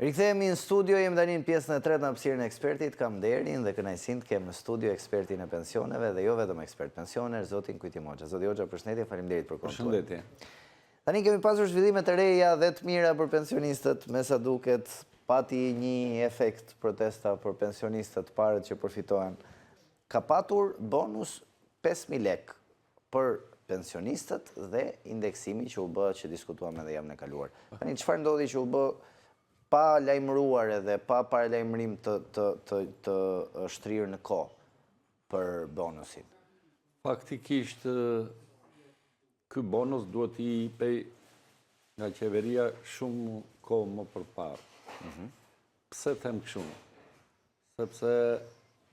Rikthehemi në studio, jemi tani në pjesën e tretë në hapësirën e ekspertit, kam nderin dhe kënaqësinë të kem në studio ekspertin e pensioneve dhe jo vetëm ekspert pensionesh, zotin Kujtim Hoxha. Zoti Hoxha, përshëndetje, faleminderit për kohën tuaj. Përshëndetje. Tani kemi pasur zhvillime të reja dhe të mira për pensionistët, me sa duket pati një efekt protesta për pensionistët, të parët që përfitohen. Ka patur bonus 5000 lekë për pensionistët dhe indeksimi që u bë që diskutuam edhe javën e kaluar. Tani çfarë ndodhi që u bë pa lajmëruar edhe pa paralajmërim të të të të shtrirë në kohë për bonusin? Faktikisht ky bonus duhet të jepej nga qeveria shumë kohë më përparë. Mhm. Pse them kështu? Sepse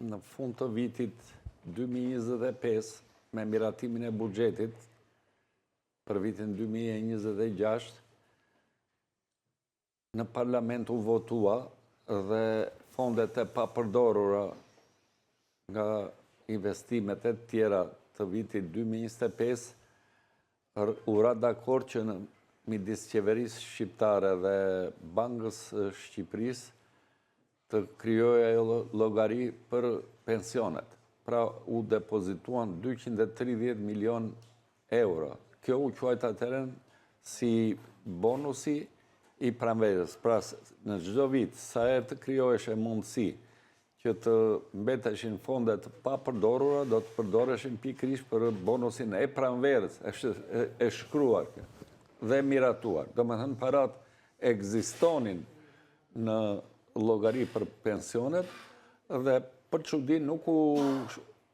në fund të vitit 2025, me miratimin e buxhetit për vitin 2026, në parlament u votua dhe fondet e papërdorura nga investimet e tjera të vitit 2025 u ra dakord që në midis qeverisë shqiptare dhe Bankës së Shqipërisë të krijohej ajo llogari për pensionet. Pra u depozituan 230 milion euro. Kjo u quajt atëherë si bonusi i pranverës. Pra në çdo vit, sa herë të krijoheshe mundësi që të mbeteshin fonde të papërdorura, do të përdoreshin pikërisht për bonusin e pranverës, është e shkruar kjo dhe miratuar. Domethënë paratë ekzistonin në llogari për pensionet dhe për çudi nuk u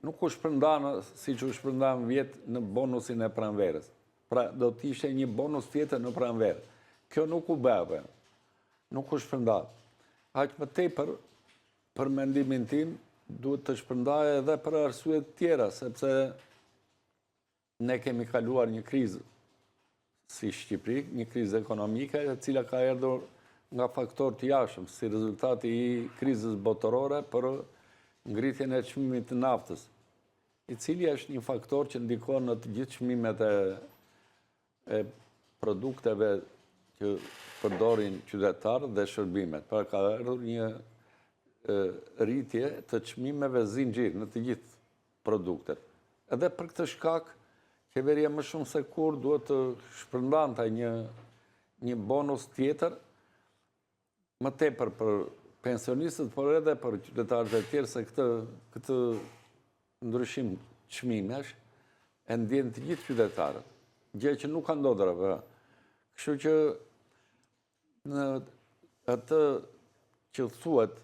nuk u shpërndanë siç u shpërndanë vjet në bonusin e pranverës. Pra do të ishte një bonus tjetër në pranverë. Kjo nuk u bë apo. Nuk u shpërnda. Aq më tepër për mendimin tim duhet të shpërndahej edhe për arsye të tjera, sepse Ne kemi kaluar një krizë si Shqipëri, një krizë ekonomike, e cila ka erdhur nga faktorë të jashtëm, si rezultati i krizës botërore për ngritjen e çmimit të naftës, i cili është një faktor që ndikon në të gjithë çmimet e e produkteve që përdorin qytetarët dhe shërbimet. Pra ka erdhur një rritje të çmimeve zinxhir në të gjithë produktet. Edhe për këtë shkak, qeveria më shumë se kurrë duhet të shpërndante një, një bonus tjetër, më tepër për pensionistët, por edhe për qytetarët e tjerë, se këtë, këtë ndryshim çmimesh e ndjenë të gjithë qytetarët. Gjë që nuk ka ndodhur apo. Kështu që në atë që thuhet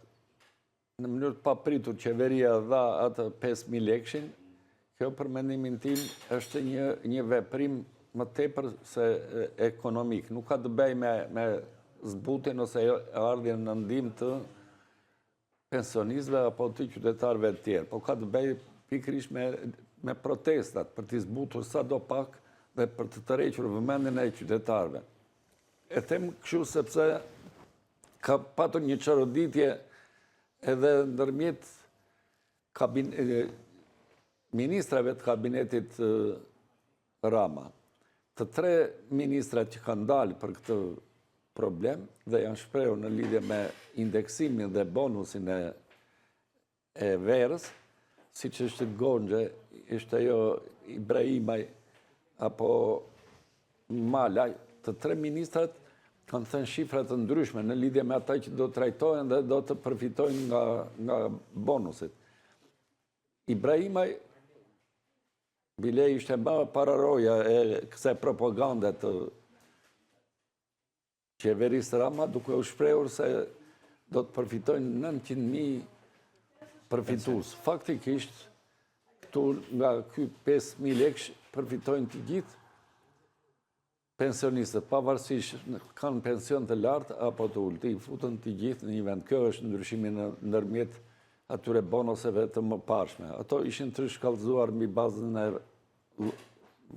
Në mënyrë të papritur qeveria dha atë 5.000 lekshin, kjo për mendimin tim është një, një veprim më tepër se ekonomik. Nuk ka të bëjë me, me zbutjen ose ardhjen në ndihmë të pensionistëve apo të qytetarëve të tjerë, po ka të bëjë pikërisht me, me protestat për t'i zbutur sado pak dhe për të tërhequr vëmendjen e qytetarëve. E them kështu sepse ka patur një çoroditje edhe ndërmjet kabin, ministrave të kabinetit Rama. Të tre ministrat që kanë dalë për këtë problem dhe janë shprehur në lidhje me indeksimin dhe bonusin e e verës, siç është Gonxhe, ishte ajo Ibrahimaj apo Malaj, të tre ministrat kanë thënë shifra të ndryshme në lidhje me ata që do të trajtohen dhe do të përfitojnë nga, nga bonusit. Ibrahimaj bile ishte më pararoja e kësaj propagande të Qeverisë Rama duke u shprehur se do të përfitojnë 900.000 përfitues. Faktikisht, këtu nga ky 5.000 lekësh përfitojnë të gjithë pensionistët, pavarësisht kanë pension të lartë apo të ulët, i futën të gjithë në një vend. Kjo është ndryshimi në ndërmjet atyre bonuseve të mëparshme. Ato ishin të shkallëzuar mbi bazën e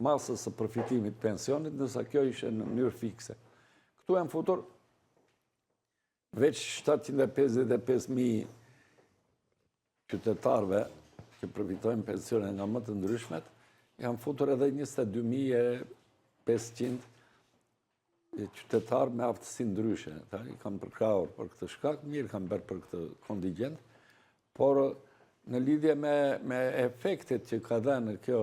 masës së përfitimit të pensionit, ndërsa kjo ishte në mënyrë fikse. Këtu janë futur veç 755.000 qytetarëve që përfitojnë pensione nga më të ndryshmet, janë futur edhe 22.500 qytetarë me aftësi ndryshe, ta, i kanë përkrahur për këtë shkak, mirë kanë bërë për këtë kontingjent, por në lidhje me, me efektet që ka dhënë kjo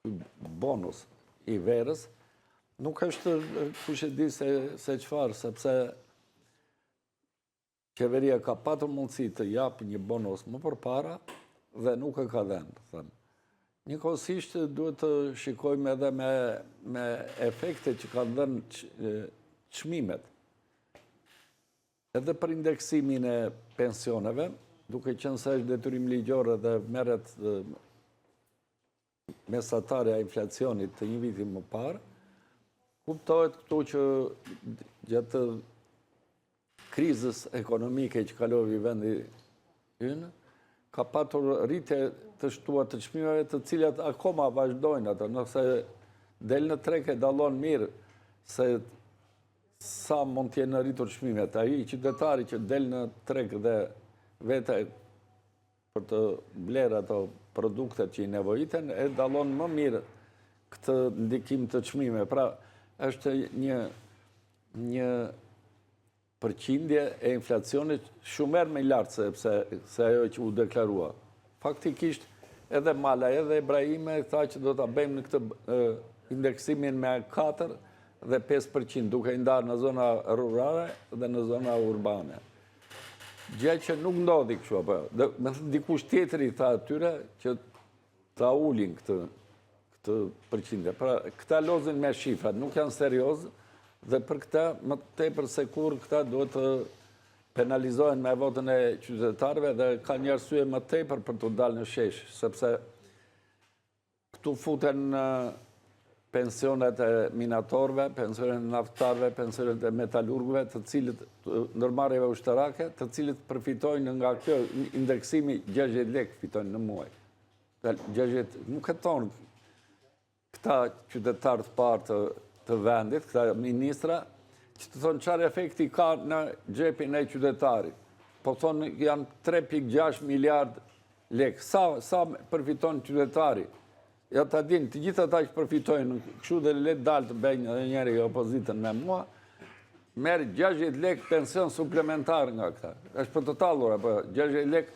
ky bonus i verës, nuk është kush e di se, se çfarë, sepse Qeveria ka patur mundësi të japë një bonus më përpara dhe nuk e ka dhënë, them. Njëkohësisht duhet të shikojmë edhe me, me efekte që kanë dhënë çmimet. Edhe për indeksimin e pensioneve, duke qenë se është detyrim ligjor edhe merret mesatarja e inflacionit të një viti më parë, kuptohet këtu që gjatë krizës ekonomike që kaloi vendi ynë, ka patur rritje të shtuar të çmimeve të cilat akoma vazhdojnë ato, nëse del në treg e dallon mirë se sa mund të jenë rritur çmimet. Ai qytetari që del në treg dhe vete për të blerë ato produktet që i nevojiten, e dallon më mirë këtë ndikim të çmimeve. Pra, është një, një përqindje e inflacionit shumë herë më i lartë sepse se ajo që u deklarua. Faktikisht, edhe Malaj, edhe Ibrahimaj tha që do ta bëjmë në këtë indeksimin me 4 dhe 5%, duke i ndarë në zona rurale dhe në zona urbane. Gjë që nuk ndodhi kështu apo jo. Dhe me thënë dikush tjetër i tha atyre që ta ulin këtë këtë përqindje. Pra, këta lozin me shifrat, nuk janë seriozë dhe për këtë më tepër se kurrë këta duhet të penalizohen me votën e qytetarëve dhe ka një arsye më tepër për të dalë në shesh, sepse Këtu futen pensionet e minatorëve, pensionet e naftëtarëve, pensionet e metalurgëve, të cilët ndërmarrjeve ushtarake, të cilët përfitojnë nga kjo indeksimi 60 lekë fitojnë në muaj. 60, nuk e thonë këta qytetarë të parë të, të vendit, këta ministra, që të thonë çfarë efekti ka në xhepin e qytetarit. Po thonë janë 3.6 miliard Lek, sa, sa përfiton qytetari? Ja ta dinë, të gjithë ata që përfitojnë, kështu dhe le të dalë të bëjnë edhe njëri opozitën me mua, merr 60 lek pension suplementar nga këta. është për të tallur, apo 60 lek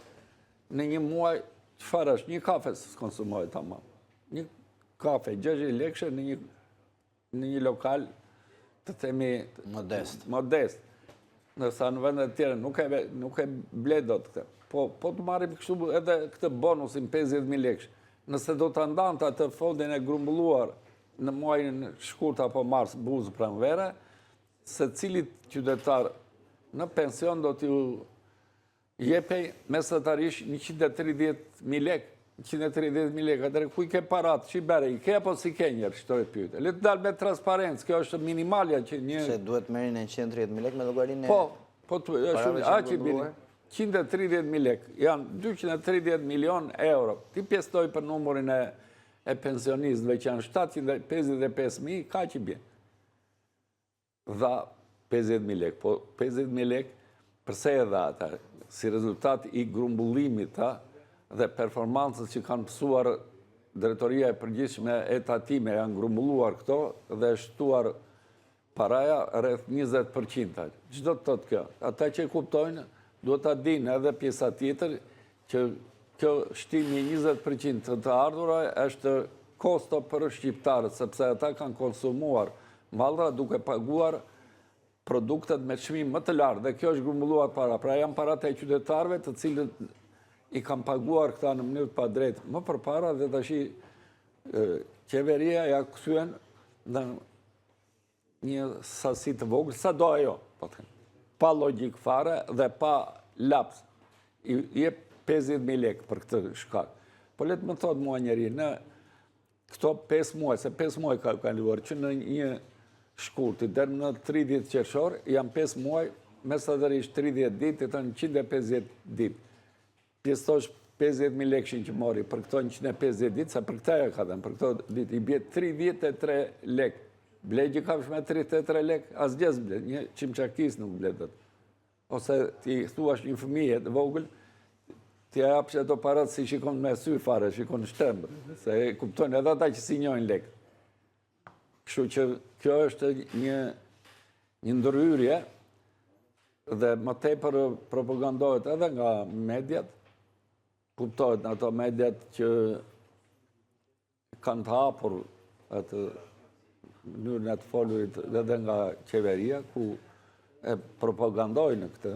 në një muaj, çfarë është? Një kafe s'konsumohet tamam. Një kafe 60 lekëshe në një në një lokal të themi modest. Modest. Ndërsa në vende të tjera nuk e nuk e ble dot këtë. Po po të marrim kështu edhe këtë bonusin 50000 lekësh. Nëse do ta ndante atë fondin e grumbulluar në muajin shkurt apo mars, buzë pranvere, secilit qytetar në pension do t'iu Jepej mesatarisht 130.000 lekë, 130.000 lekë, atëherë ku i ke paratë, ç'i bëre, i ke apo s'i ke njëherë, shtroj pyetje. Le të dalë me transparencë, kjo është minimalja që një... Se duhet merrin 130.000 lekë me llogarinë e... Po, po të, është aq i bini, 130.000 lekë, janë 230 milion euro. Ti pjesëtoj për numurin e, e pensionistëve që janë 755.000, kaq i bjen. Dha 50.000 lekë, po 50.000 lekë, përse e dha ata? Si rezultat i grumbullimit ta dhe performancës që kanë pësuar drejtoria e përgjithshme e tatime janë grumbulluar këto dhe shtuar paraja rreth 20%. Ç'do të thotë kjo? Ata që e kuptojnë, duhet ta dinë edhe pjesa tjetër që kjo shtimi 20% të të ardhura është kosto për shqiptarët, sepse ata kanë konsumuar mallra duke paguar produktet me çmim më të lartë dhe kjo është grumbulluar para. Pra janë paratë e qytetarëve të cilët i kanë paguar këta në mënyrë të padrejtë më përpara dhe tashi qeveria ja kthyen në një sasi të vogël, sa do ajo, po të pa logjikë fare dhe pa laps, i jep 50.000 lekë për këtë shkak. Po le të më thotë mua njeri, në këto 5 muaj, se 5 muaj ka kaluar, që në një shkurti, deri në 30 qershor, janë 5 muaj, mesatarisht 30 ditë, të thënë 150 ditë. Pjesëtosh 50.000 lekëshin që mori për këto 150 ditë, se për këta e ka dhënë, për këto ditë, i bie 33 lekë. Ble gjë kafshë me 33 lekë, asgjë s'ble, një çimçakis nuk ble dot. Ose ti thuash një fëmije të vogël, t'ia japësh ato parat s'i shikon me sy fare, shikon shtrembër, se e kuptojnë edhe ata që s'i njohin lekët. Kështu që kjo është një një ndërhyrje dhe më tepër propagandohet edhe nga mediat, kuptohet në ato mediat që kanë të hapur atë mënyrën e të folurit edhe nga qeveria, ku e propagandojnë këtë,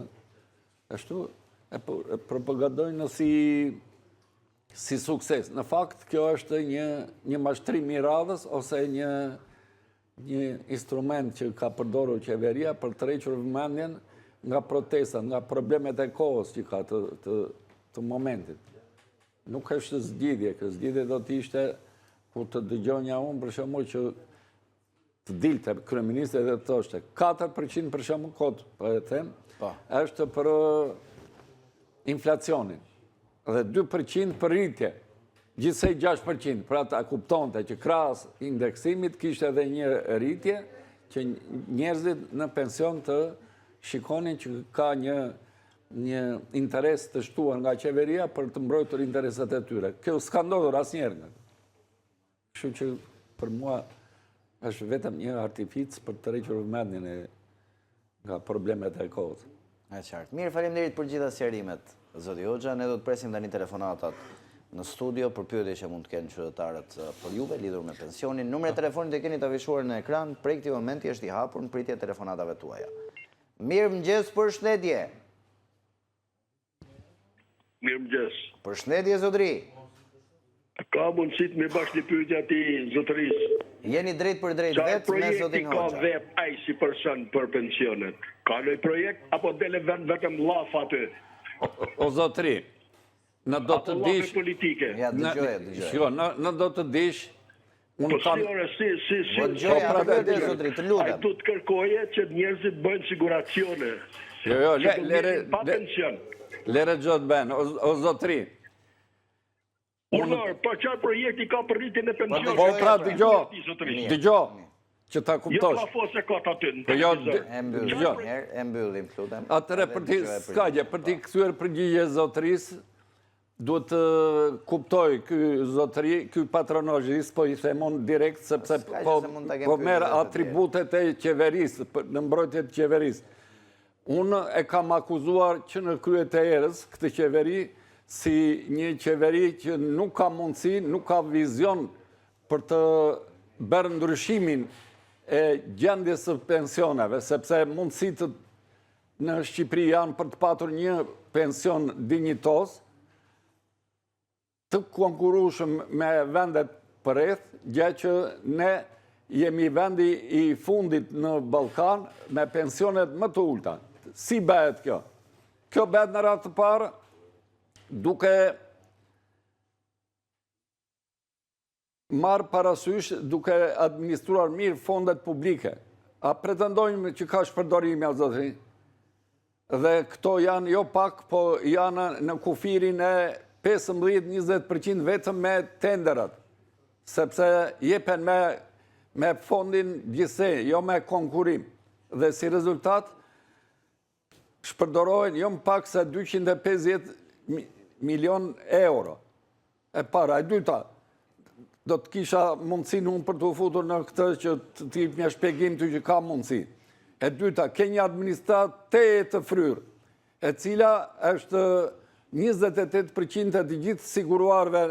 ashtu e propagandojnë si si sukses. Në fakt, kjo është një, një mashtrim i radhës ose një, një instrument që ka përdorur qeveria për të tërhequr vëmendjen nga protestat, nga problemet e kohës që ka të, të, të momentit. Nuk është zgjidhje, kjo zgjidhje do të ishte kur të dëgjonja unë për shembull që të dilte kryeministri dhe të thoshte 4% për shembull kot, po e them, po. është për inflacionin dhe 2% për rritje. Gjithsej 6%, pra ta kuptonte që krahas indeksimit kishte edhe një rritje që njerëzit në pension të shikonin që ka një një interes të shtuar nga qeveria për të mbrojtur interesat e tyre. Kjo s'ka ndodhur asnjëherë nga. Kështu që për mua është vetëm një artificë për të tërhequr vëmendjen e nga problemet e kohës. E qartë. Mirë, faleminderit për gjitha sqarimet, zoti Hoxha. Ne do të presim tani telefonatat në studio për pyetje që mund të kenë qytetarët për juve lidhur me pensionin. Numri i telefonit e keni të afishuar në ekran, prej këtij momenti është i hapur në pritje telefonatave tuaja. Mirëmëngjes, përshëndetje. Mirëmëngjes. Përshëndetje zotëri. Ka mundësi të më bash një pyetje atij zotërisë. Jeni drejtpërdrejt vetë me zotin Hoxha. Çfarë projekti ka vetë ai si person për pensionet? Ka ndonjë projekt apo del e vën vetëm llaf aty? O zotëri, Në do të dish... politike. Ja, dëgjoje, dëgjoje. Shiko, në, në do të dish... Unë po kam... si, ore, si, si, si... Po dëgjoje, po, pra, atë zotëri, të lutem. Ai duhet të kërkoje që njerëzit bëjnë siguracione. Jo, jo, le, lere... Pa pension. Lere gjë të ben, o, o zotëri. Unë, po çfarë projekti ka për rritjen e pensionit? Po pra, dëgjo, dëgjo, që ta kuptosh. Jo ka se ka të aty, po jo, e mbyllim, e mbyllim, të lutem. Atëherë, për t'i, s'ka gjë, për t'i kthyer përgjigje zotërisë, duhet të kuptoj ky zotëri, ky patronazhist, po i them unë direkt, sepse po, po merr atributet e qeverisë, në mbrojtje të qeverisë. Unë e kam akuzuar që në krye të herës këtë qeveri si një qeveri që nuk ka mundësi, nuk ka vizion për të bërë ndryshimin e gjendjes së pensioneve, sepse mundësitë në Shqipëri janë për të patur një pension dinjitoz, të konkurrueshëm me vendet përreth, gjë që ne jemi vendi i fundit në Ballkan me pensionet më të ulëta. Si bëhet kjo? Kjo bëhet në radhë të parë duke marrë parasysh duke administruar mirë fondet publike. A pretendojmë që ka shpërdorime, zotëri? Dhe këto janë jo pak, po janë në kufirin e 15-20% vetëm me tenderat, sepse jepen me, me fondin gjithsej, jo me konkurim. Dhe si rezultat, shpërdorohen jo më pak se 250 milion euro. E para, e dyta, do të kisha mundësinë unë për t'u futur në këtë që të jap një shpjegim ty që ka mundësi. E dyta, ke një administratë tejet të fryrë, e cila është 28% e të gjithë siguruarve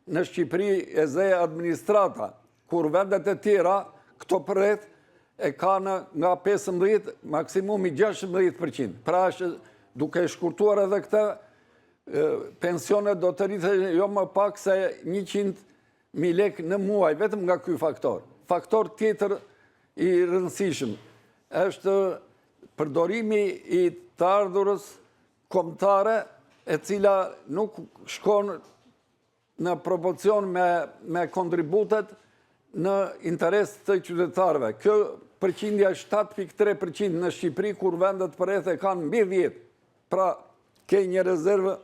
në Shqipëri e zë administrata, kur vendet e tjera, këto përreth, e kanë nga 15, maksimumi 16%. Pra është duke shkurtuar edhe këtë, pensionet do të rriten jo më pak se 100.000 lekë në muaj, vetëm nga ky faktor. Faktor tjetër i rëndësishëm është përdorimi i të ardhurës kombëtare e cila nuk shkon në proporcion me, me kontributet në interes të qytetarëve. Kjo përqindja 7.3% në Shqipëri, kur vendet përreth e kanë mbi 10. Pra, ke një rezervë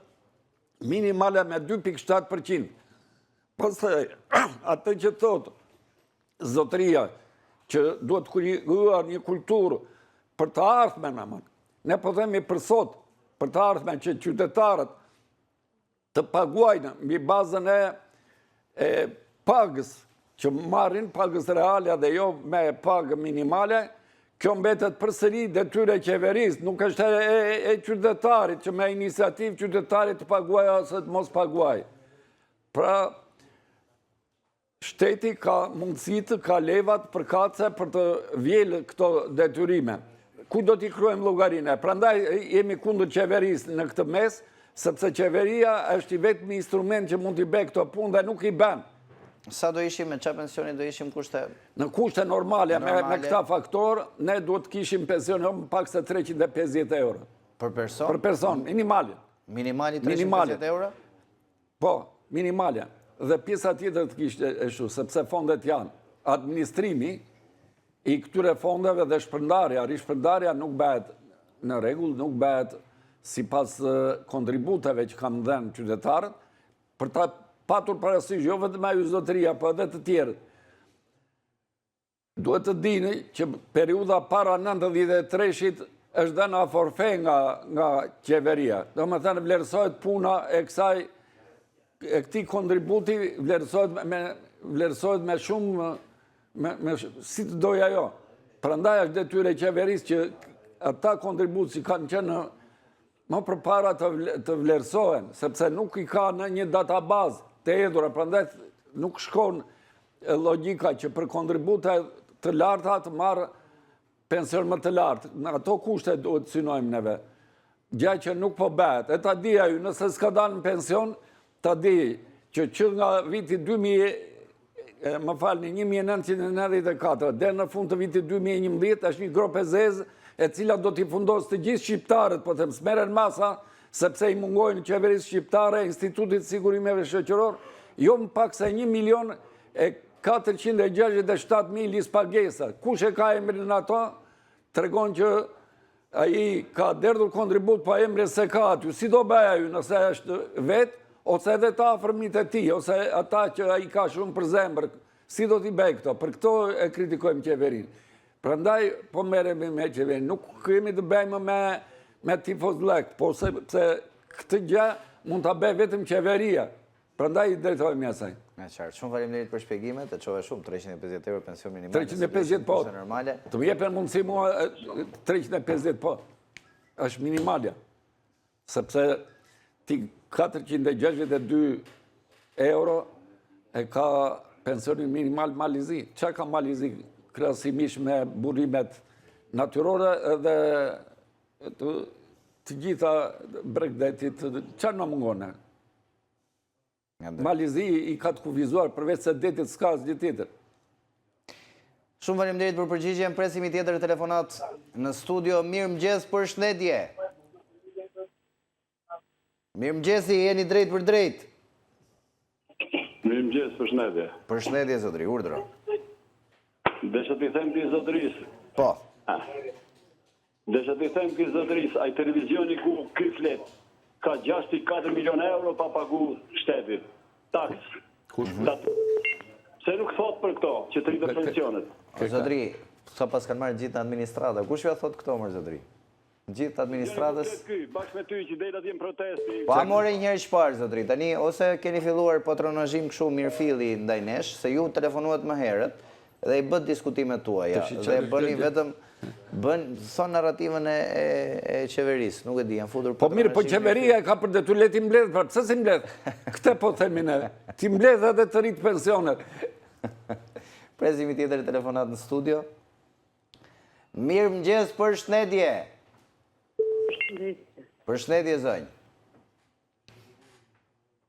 minimale me 2.7%. Pastaj, atë që thotë, zotëria, që duhet krijuar një kulturë për të ardhmen, aman. Ne po themi për sot, për të ardhmen që qytetarët të paguajnë mbi bazën e, e pagës që marrin pagës reale dhe jo me pagë minimale, kjo mbetet përsëri detyrë e qeverisë, nuk është e, e, e qytetarit që me iniciativë qytetarit të paguajë ose të mos paguajë. Pra, Shteti ka mundësitë, ka levat përkatëse për të vjelë këto detyrime. Ku do t'i kruajmë llogarinë? Prandaj jemi kundër qeverisë në këtë mes, sepse qeveria është i vetmi instrument që mund t'i bëjë këto punë dhe nuk i bën. Sa do ishim, me ça pensioni do ishim kushte... Në kushte normale, me, me këta faktor, ne duhet të kishim pension jo më pak se 350 euro. Për person? Për person, minimale. Minimali 350 euro? Po, minimale. Dhe pjesa tjetër të kishte ashtu, sepse fondet janë. Administrimi i këtyre fondeve dhe shpërndarja, rishpërndarja nuk bëhet në rregull, nuk bëhet sipas kontributeve që kanë dhënë qytetarët, për ta patur parasysh jo vetëm ai zotëria, po edhe të tjerët. Duhet të dini që periudha para 93-shit është dhënë a forfe nga, nga qeveria. Domethënë, vlerësohet puna e kësaj, e këtij kontributi, vlerësohet me, vlerësohet me shumë, me, me, si të dojë ajo. Prandaj është detyrë e qeverisë që ata kontribut që kanë qenë më përpara të, të vlerësohen, sepse nuk i ka në një databazë të hedhura, prandaj nuk shkon logjika që për kontribute të larta të marrë pension më të lartë. Në ato kushte duhet të synojmë neve. Gjë që nuk po bëhet. E ta di ai, nëse s'ka dalë në pension, ta di që që nga viti 2000, më falni, 1994, deri në fund të vitit 2011, është një gropë e zezë, e cila do t'i fundosë të gjithë shqiptarët, po them s'merren masa, sepse i mungojnë qeverisë shqiptare, Institutit Sigurimeve Shoqëror, jo më pak se 1 milion e 467 mijë listëpagesa. Kush e ka emrin në ato, tregon që ai ka derdhur kontribut, po emrin s'e ka aty. Si do bëjë ai nëse është vetë, ose edhe të afërmit e tij, ose ata që ai ka shumë për zemër, si do t'i bëjë këto? Për këto e kritikojmë qeverinë. Prandaj po merremi me qeverinë, nuk kemi të bëjmë me me tifozllëk, po sepse këtë gjë mund ta bëjë vetëm qeveria. Prandaj i drejtohemi asaj. E qartë. Shumë faleminderit për shpjegimet, e çove shumë 350 euro pension minimal. 350 po. Normale. Të më jepen mundësi mua 350 po. Është minimalja. Sepse ti 462 euro e ka pensionin minimal Mali i Zi. Ça ka Mali i Zi krahasimisht me burimet natyrore edhe të, të gjitha bregdetit, ça na mungon ne? Mali i Zi i ka të kufizuar përveç se detit s'ka asgjë tjetër. Shumë faleminderit për përgjigjen. Presim një tjetër telefonatë në studio. Mirëmëngjes, përshëndetje. Mirëmëngjesi, jeni drejtpërdrejt. Mirëmëngjes, përshëndetje. Përshëndetje zotëri, urdhëro. Desha t'i them këtij zotërisë. Po. Ah. Desha t'i them këtij zotërisë, ai televizioni ku ky flet, ka 6.4 milion euro pa pagu shtetit. Taksë. Kush? Pse nuk thot për këto, që të rriten pensionet? O zotëri, sa paskan marrë gjithë në administrata, kush jua thot këto mor zotëri? Gjithë administratës... Ky, bashkë me ty që del atje në protestë. Po more një herë çfarë zotëri, tani ose keni filluar patronazhim kështu mirëfilli ndaj nesh, se ju telefonuat më herët dhe i bëtë diskutimet tuaja dhe bëni vetëm bën thon narrativën e e, e qeverisë, nuk e di, janë futur Po mirë, po qeveria e ka për detyrë le t'i mbledh, pra pse s'i mbledh? Këtë po themi ne. T'i mbledh edhe të rrit pensionet. Presim një tjetër telefonatë në studio. Mirëmëngjes, përshëndetje. Përshëndetje. Përshëndetje zonjë.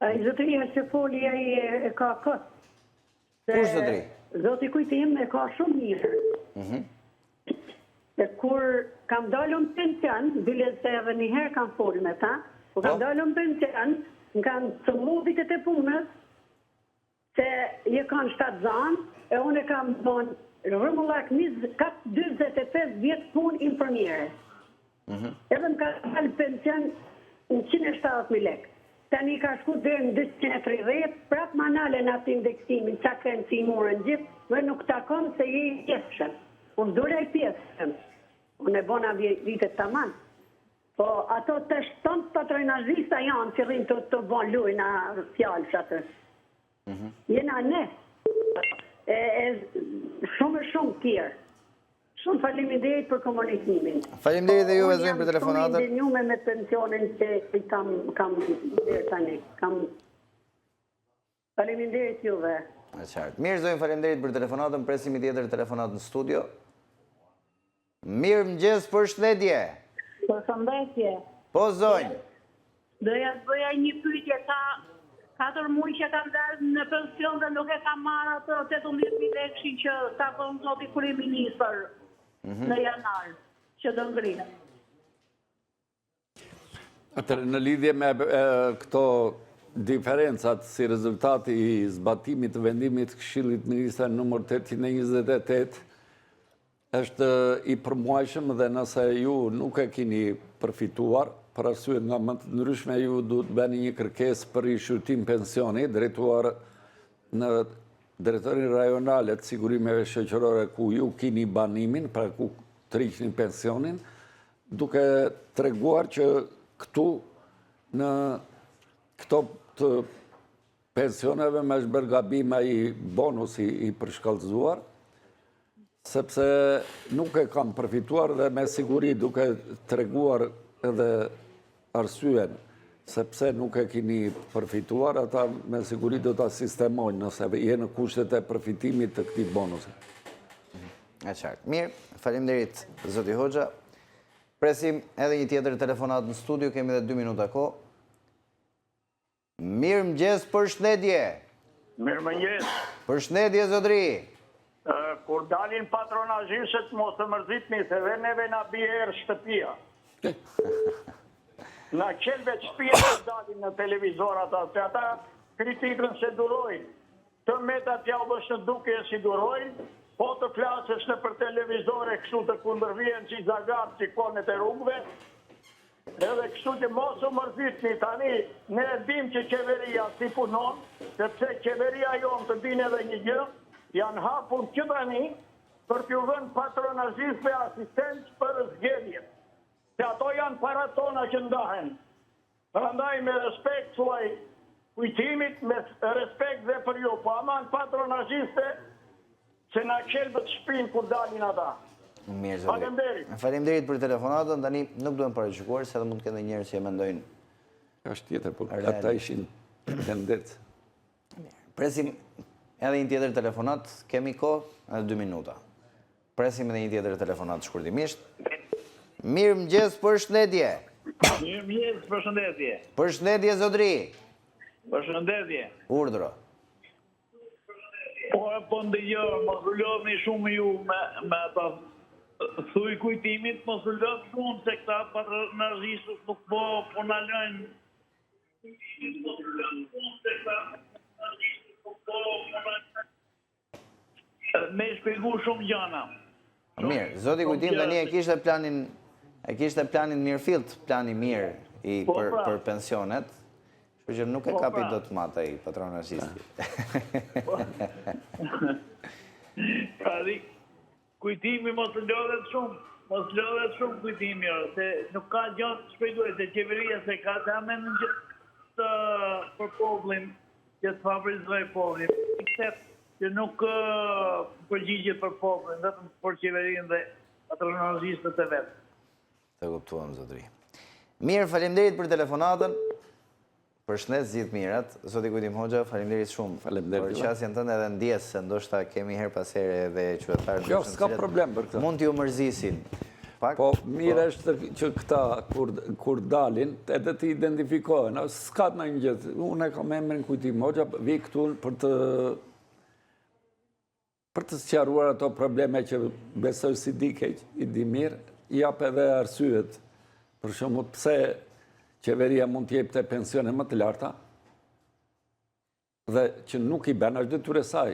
Ai zotëria që foli ai e ka kot. Kush zotëri? Zoti Kujtim e ka shumë mirë. Mhm. E kur kam dalë në pension, bile se edhe një herë kam folë me ta, kur kam po. dalë në pension, më kanë sëmu vitet e punës, Se je kanë shtatzanë e unë e kam bon rrumullak 45 vjet punë infermiere. Mhm. Edhe më ka dalë pension 170.000 lek. Tani ka shku deri në 230, prap ma nalën atë indeksimin, ca kënë si i morën gjithë, dhe nuk takon se je i pjesshëm. Unë s'dola i pjesshëm. Unë e bona vitet taman. Po ato tash tonë patronazhista janë që rrinë të, të bon lujna fjalësh atë. Mm -hmm. Jena ne. E, e shumë e shumë tjerë. Shumë faleminderit për komunikimin. Faleminderit dhe juve zonjë për telefonatën. Unë jam shumë e indinjume me pensionin që i kam kam deri tani. Kam Faleminderit juve. E qartë. Mirë zonjë, faleminderit për telefonatën. Presim një tjetër telefonatë në studio. Mirëmëngjes, përshëndetje. Përshëndetje. Po zonjë. Doja të bëja një pyetje ka 4 muaj që kam dalë në pension dhe nuk e kam marrë atë 18.000 lekëshin që ka thënë zoti kryeministër mm -hmm. në janar që do ngrihet. Atëherë, në lidhje me këto diferencat si rezultat i zbatimit të vendimit të Këshillit të Ministrave numër 828, është i përmuajshëm dhe nëse ju nuk e keni përfituar, për arsye nga më të ndryshme ju duhet të bëni një kërkesë për rishqyrtim pensioni drejtuar në Drejtorinë Rajonale të Sigurimeve Shoqërore ku ju kini banimin, pra ku tërhiqni pensionin, duke treguar që këtu në këto të pensioneve më është bërë gabim ai bonusi i përshkallëzuar, sepse nuk e kam përfituar dhe me siguri duke treguar edhe arsyen se pse nuk e kini përfituar, ata me siguri do ta sistemojnë nëse je në kushtet e përfitimit të këtij bonusi. E qartë. Mirë, faleminderit zoti Hoxha. Presim edhe një tjetër telefonatë në studio, kemi edhe 2 minuta kohë. Mirëmëngjes, përshëndetje. Mirëmëngjes. Përshëndetje zotëri. Kur dalin patronazhistët mos u mërzitni se dhe neve na bie erë shtëpia. Na qelbet shtëpia kur dalin në televizor ata, se ata kritikën s'e durojnë. Të metat jau vësh në dukje s'i durojnë, po të flasësh nëpër televizor e kështu të kundërvihen si zagarë si konet e rrugëve, edhe kështu që mos u mërzitni tani ne e dimë që qeveria si punon, sepse qeveria jonë të dinë edhe një gjë, janë hapur që tani për t'ju dhënë patronazhistëve asistencë për zgjedhjet. Se ato janë parat tona që ndahen. Prandaj me respekt thuaj Kujtimit me respekt dhe për ju, po aman patronazhiste se na qelbet shpinë kur dalin ata. Mirë, zotëri. Faleminderit. Faleminderit për telefonatën. Tani nuk duhen paragjykuar se edhe mund të kenë njerëz që e mendojnë. Është tjetër, por ata ishin tendencë. Presim edhe një tjetër telefonatë, kemi kohë edhe 2 minuta. Presim edhe një tjetër telefonatë shkurtimisht. Mirëmëngjes, përshëndetje. Mirëmëngjes, përshëndetje. Përshëndetje zotëri. Përshëndetje. Urdhro. Po e po ndëgjoj, mos u lodhni shumë ju me me ata thuj Kujtimit, mos u lodh shumë se këta patronazhistët nuk po po na lënë. Mos u lodh shumë se këta patronazhistët nuk po po na lënë. Me shpjegu shumë gjana. Mirë, zoti Kujtim tani e kishte planin e kishte planin mirëfillt, plani mirë i po, për pra. për pensionet. Kështu që nuk e po, kapi pra. dot mat ai patronazhisti. Po. Pra, Kujtimi mos lodhet shumë, mos lodhet shumë Kujtimi, se nuk ka gjë të shpjegojë, se qeveria s'e ka të mendën që të për popullin, që të favorizojë popullin. Këtë që nuk përgjigjet për popullin, vetëm për qeverinë dhe patronazhistët e vet. Të kuptuam zotëri. Mirë, faleminderit për telefonatën. Përshëndes gjithë mirat, zoti Kujtim Hoxha, faleminderit shumë Faleminderit. Për qasjen tënde edhe ndjesë se ndoshta kemi herë pas here edhe qytetarë Jo, s'ka problem për këtë. Mund t'ju mërzisin. Pak, po mirë po. është që këta kur kur dalin edhe të identifikohen, s'ka ndonjë gjë. Unë e kam emrin Kujtim Hoxha, vij këtu për të Për të sqaruar ato probleme që besoj s'i di keq, i di mirë, jap edhe arsyet, për shembull pse qeveria mund të jepte pensione më të larta dhe që nuk i bën, është detyrë e saj.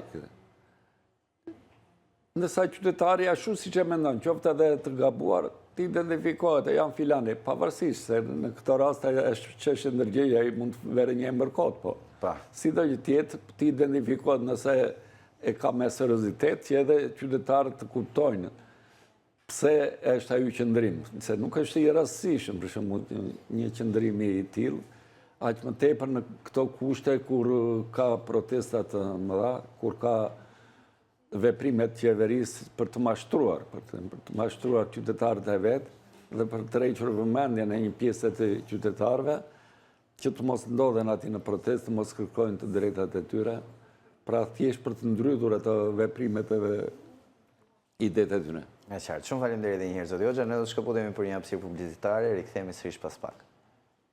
Ndërsa qytetari ashtu siç e mendon, qoftë edhe të gabuar, të identifikohet, e jam filani, pavarësisht se në këto raste është çështje ndërgjegje, ai mund të vërë një emër kot, po. Pa. Sido që të jetë, të identifikohet nëse e ka me seriozitet që edhe qytetarët të kuptojnë pse është ai qëndrim, se nuk është i rastësishëm, për shembull, një qëndrim i tillë, aq më tepër në këto kushte kur ka protesta të mëdha, kur ka. veprimet e qeverisë për të mashtruar, për të, për të mashtruar qytetarët e vet dhe për të tërhequr vëmendjen e një pjese të qytetarëve që të mos ndodhen aty në protestë, të mos kërkojnë të drejtat e tyre, pra thjesht për të ndrydhur ato veprimet edhe idetë e tyre. E qartë. Shumë faleminderit edhe një herë zoti Hoxha, ne do të shkëputemi për një hapësirë publicitare, rikthehemi sërish pas pak.